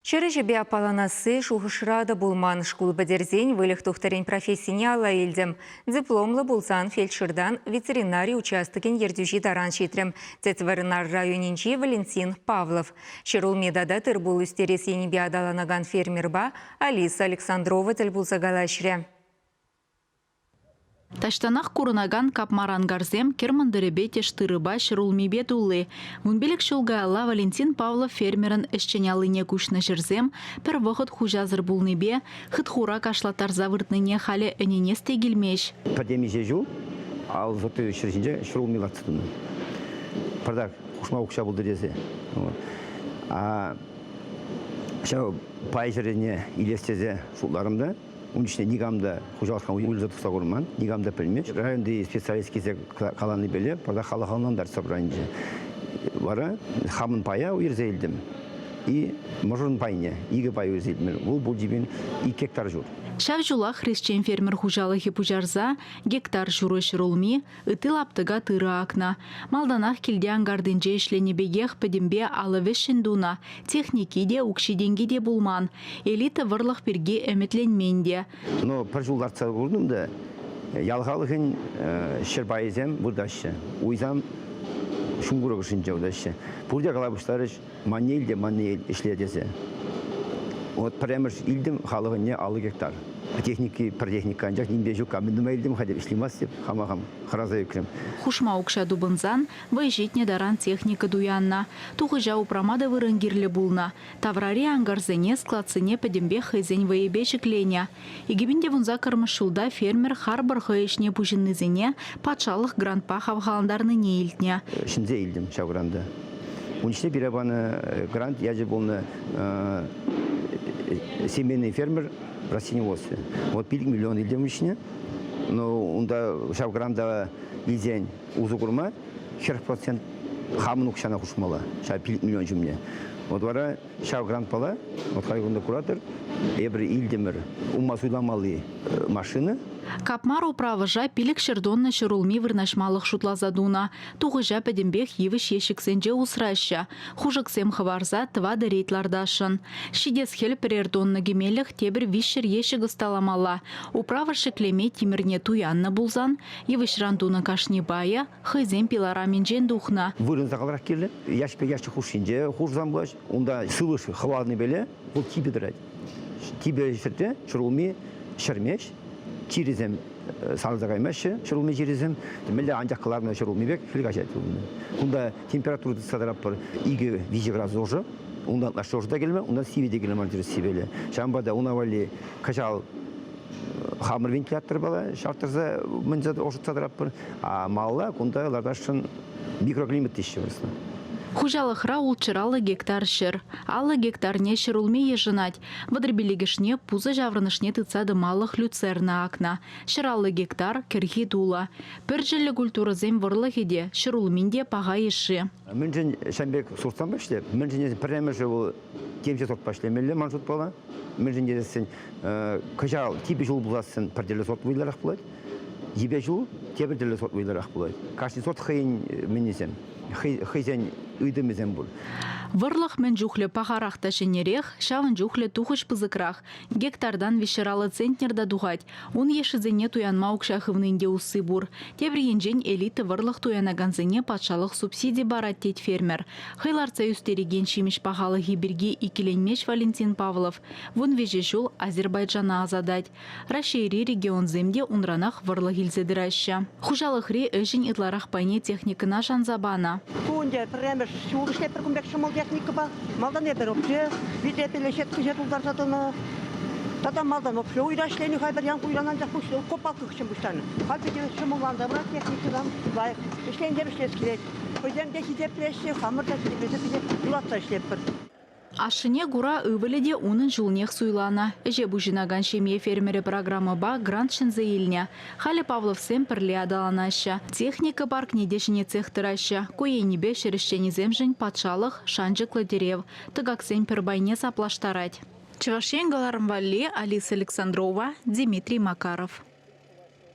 Ҫӗр ӗҫӗпе аппаланасси шухӑшра та пулман. Шкул пӗтерсен выльӑх тухтӑрӗн профессине алла илтӗм. Дипломлӑ пулсан фельдшертан ветеринари участокӗн ертӳҫи таран ҫитрӗм, тет Вӑрнар районӗнчи Валентин Павлов. Ҫӗрулми тата тыр-пул ӳстерес енӗпе аталанакан фермерпа Алиса Александрова тӗл пулса калаҫрӗ. Таҫтанах курӑнакан капмар ангарсем кӗр мӑнтӑрӗпе тӗш тырӑпа, ҫӗрулмипе тулли. 15 ҫул каялла Валентин Павлов фермерӑн ӗҫчен аллине куҫнӑ ҫӗрсем пӗр вӑхӑт хуҫасӑр пулнипе хыт-хура кашлаттарса выртнине халӗ ӗненес те килмест. Пӗр темиҫе ҫул ал сотти ҫӗр ҫинче ҫӗрулми лартса тӑнӑ. Пӑртак хушма укҫа пултӑр тесе. А ҫав пай ҫӗрне илес тесе шутларӑм та Ун чухне никам та хуҫалӑхран уйрӑлса тухса курман, никам та пӗлмест. Районти специалист килсе каланипеле пӑртак халӑха ӑнлантарса пыранчӗ. Вара хамӑн пая уйӑрса илтӗм и мӑшӑрӑн пайне икӗ пай уйӑрса илтӗмӗр. Вӑл пулчӗ пин ик гектар ҫур. Ҫав ҫулах хресчен фермер хуҫалӑхӗ пуҫарса гектар ҫурӑ ҫӗрулми, ытти лаптӑка тырӑ акнӑ. Малтанах килте анкартинче ӗҫленӗ пекех пӗтӗмпе алӑ вӗҫҫӗн тунӑ. Техники те, укҫи-тенки те пулман. Элита вӑрлӑх пирки ӗмӗтленмен те. Но пӗр ҫул лартса куртӑм та ял халӑхӗн ҫӗр пайӗсем выртаҫҫӗ. Уйсам ҫум курӑк ӑшӗнче выртаҫҫӗ. Пурте кала пуҫларӗҫ, манне ил те манне ил ӗҫле тесе. Вот пӗрремӗш илтӗм халӑхӑнне 50 гектар. Техники пӗр техника анчах нимпе ҫук. Мӗн тума илтӗм ха теп ӗҫлемастӑп, хама хам хӑраса ӳкрӗм. Хушма укҫа тупӑнсан вӑй ҫитнӗ таран техника туяннӑ. Тухӑҫа упрама та вырӑн кирлӗ пулнӑ. Таврари ангарсене, складсене пӗтӗмпех хӑйсен вӑйӗпе ҫӗкленӗ. 2018 ҫулта фермер харпӑр хӑй ӗҫне пуҫӑннисене патшалӑх грантпа хавхалантарнине илтнӗ. Ҫӗнсе илтӗм ҫав гранта. Ун чухне пире панӑ грант ячӗ пулнӑ семейный фермер растениеводстве. Вот 5 миллион илтӗм ӗҫне. Но унта ҫав гранта илсен усӑ курма 40% хамӑн укҫана хушмалла ҫав 5 миллион ҫумне. Вот вара ҫав грантпала, вот халь кунта куратӑр, эпир илтӗмӗр ума суйламалли машина. Капмар управӑша 500 тонна ҫӗрулми вырнаҫмалӑх шутласа тунӑ. Тухӑҫа пӗтӗмпех йывӑҫ ещӗксенче усраҫҫӗ. Хушӑксем хӑварса тӑватӑ рет лартасшӑн. Ҫитес хӗл пӗрер тонна кӗмелӗх тепӗр 300 ещӗк ӑсталамалла. Управӑш ҫӗклеме тимӗрне туяннӑ пулсан йывӑҫран тунӑ кашни пайӗ хӑйсен пилораминчен тухнӑ. Вырӑн сахалрах кирлӗ. Яшпе яшчӗ хушшинче хурсан пулать. Унта сывлӑш хӑвалнипеле вӑл типӗ тӑрать. Типӗ ҫӗрте ҫӗрулми ҫӗрмест, чирӗсем сарӑлса каймаҫҫӗ, ҫӗрулми чирӗсем. Мӗнле анчах кӑларнӑ ҫӗрулми пек хӗл каҫать. Кунта температура тытса тӑратпӑр 2-3 градус ӑшӑ. Унтан ытлашши ӑшӑ та килме, унтан сивӗ те килме мар сивӗле. Ҫавӑнпа та уна валли кӑҫал хамӑр вентиляторпала ҫавтӑрса мӗнсе ӑшӑтса тӑратпӑр. А малалла кунта лартасшӑн микроклимат теҫҫӗ вырӑсла. Хуҫалӑхра ултҫӑраллӑ гектар ҫӗр. 50 гектарне ҫӗрулми йышӑнать. Вӑтӑр пиллӗкӗшне пусӑ ҫаврӑнӑшне тытса тӑмалӑх люцерна акнӑ. 150 гектар кӗрхи тулӑ. Пӗрчӗллӗ культурӑсен вӑрлӑхӗ те, ҫӗрулмин те паха йышши. Мӗншӗн ҫавӑн пек сортсем ӗҫлеп? Мӗншӗн пӗрремӗшӗ вӑл темиҫе сортпа ӗҫлемелле ман шутпала. Мӗншӗн тесессӗн кӑҫал типӗ ҫул пулсассӑн пӗр тӗрлӗ сорт вӑйлӑрах пулать. Йӗпе ҫул тепӗр тӗрлӗ сорт вӑйлӑрах пулать. Кашни сорт хӑйӗн мӗнӗсем, хӑйсен ыйтӑмӗсем пур. Вӑрлӑх мӗн чухлӗ пахарах та ҫӗнӗрех, ҫавӑн чухлӗ тухӑҫ пысӑкрах. Гектартан виҫҫӗраллӑ центнер та тухать. Ун йышшисене туянма укҫа хывнин те усси пур. Тепӗр енчен элита вӑрлӑх туянакансене патшалӑх субсиди парать, тет фермер. Хӑй лартса ӳстерекен ҫимӗҫ пахалӑхӗ пирки иккӗленмест Валентин Павлов. 13 ҫул Азербайджана ӑсатать. Раҫҫейри регионсем те унранах вӑрлӑх илсе тӑраҫҫӗ. Хуҫалӑхри ӗҫӗн ытларах пайне техникӑна шанса панӑ. Ку ӗнтӗ пӗрремӗш ҫул ӗҫлетпӗр кун пек ҫӑмӑл техникӑпа. Малтан эпир вообще витрепелле ҫеткӑҫа тултарса тӑнӑ. Тата малтан вообще уйра ӗҫленӗ хай пӗр ян уйран анчах копалка хыҫҫӑн пуҫтарнӑ. Халь питӗ ҫӑмӑлланса пырать техникӑсем лайӑх. Ӗҫленсе ӗҫлес килет. Хӑйсем те хисеплеҫҫӗ, хамӑр та хисеплесе питӗ юратса ӗҫлетпӗр. Ашшӗне кура ывӑлӗ те унӑн ҫулнех суйланӑ. Ӗҫе пуҫӑнакан ҫемье фермерӗ программӑпа грант ҫӗнсе илнӗ. Халӗ Павловсем пӗрле аталанаҫҫӗ. Техника паркне те ҫӗнетсех тӑраҫҫӗ. Ку енӗпе ҫӗр ӗҫченӗсемшӗн патшалӑх шанчӑклӑ тӗрев, тӑкаксен пӗр пайне саплаштарать. Чӑваш Ен кӑларӑм валли Алиса Александрова, Дмитрий Макаров.